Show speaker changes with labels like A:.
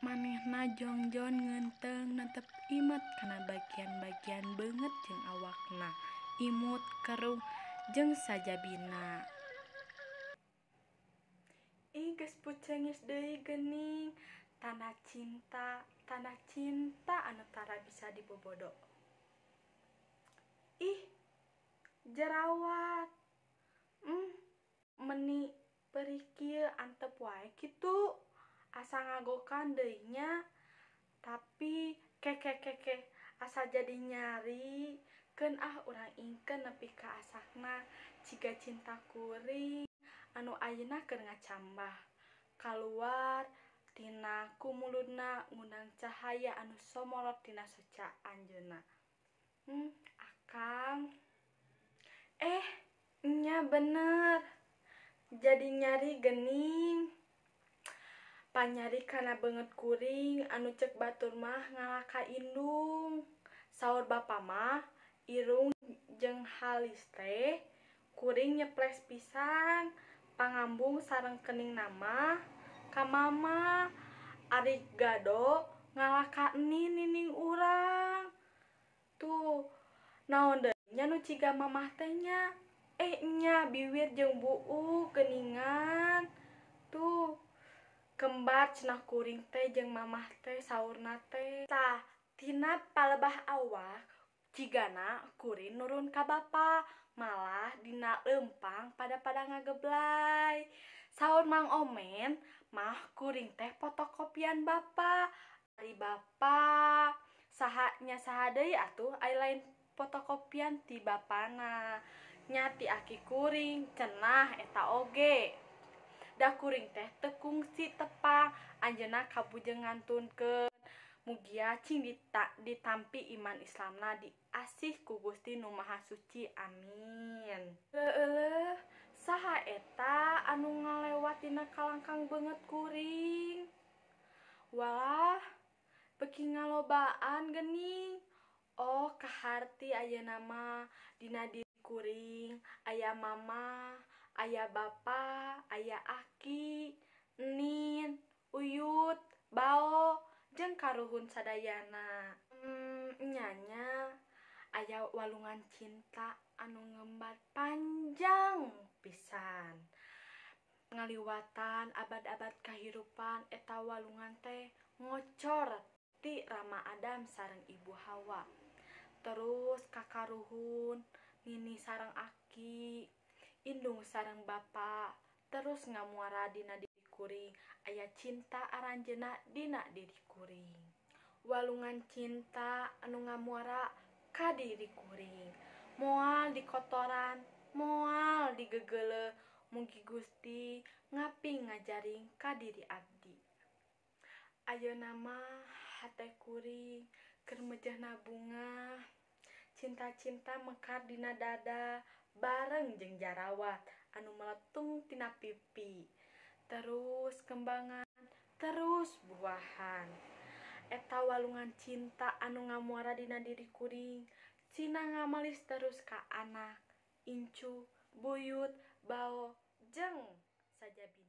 A: Manehna jongjon ngeunteung netep imet kana bagian-bagian beungeut jeung awakna, imut, kerung jeung sajabina. Ih, geus puceungis deui geuning. Tanda cinta, tanda cinta anu tara bisa dibobodo. Ih, jerawat. Meni perih kieu antep wae kitu. Asa ngagokan deui nya. Tapi keke keke asa jadi nyari. Keun ah urang ingkeun nepi ka asakna ciga cinta kuring anu ayeuna keur ngacambah. Kaluar tina kumuludna ngundang cahaya anu somorot tina soca anjeunna. Akang. Nya bener. Jadi nyari gening. Panyari kana beungeut kuring anu cek batur mah ngalaka indung. Saur bapa mah irung jeung halis teh kuring nyeples pisan pangambung sareng kening nama ka mama. Ari gado ngalaka nining urang. Tuh naon deui nya nu ciga mamah teh nya. Nya biwir jeung buuk geuningan. Tuh kembar cenah kuring teh jeung mamah teh saurna teh. Tah tina palebah awak cigana kuring nurun ka bapa malah dina leumpang pada-pada ngageblay. Saur Mang Omen mah kuring teh fotokopian bapa. Ari bapa saha nya saha deui atuh ari lain fotokopian ti bapana. Nya ti aki kuring cenah eta oge. Da kuring teh teu kungsi tepang anjeunna kabujeng ngantunkeun. Mugia cing ditampi iman Islamna diasih ku Gusti Nu Maha Suci, amin. Euleuh, saha eta anu ngalewat dina kalangkang beungeut kuring? Walah, beuki ngalobaan geuning. Oh, kaharti ayeuna mah dina diri kuring aya mama, aya bapa, aya aki, nin, uyut, bao jeung karuhun sadayana. Nyanya aya walungan cinta anu ngembar panjang pisan. Ngaliwatan abad-abad kahirupan eta walungan teh ngocor ti Rama Adam sareng Ibu Hawa. Terus kakaruhun nini sareng aki, indung sareng bapa, terus ngamuara dina diri kuring aya cinta aranjeuna dina diri kuring. Walungan cinta anu ngamuara ka diri kuring. Moal dikotoran, moal digegeuleuh, mugi Gusti ngaping ngajaring ka diri abdi. Ayeuna mah hate kuring keur mejehna bunga, cinta-cinta mekar dina dada bareng jeung jarawat anu meletung tina pipi. Terus kembangan, terus buahan. Eta walungan cinta anu ngamuara dina diri kuring, cina ngamalis terus ka anak, incu, buyut, bao, jeung sajabina.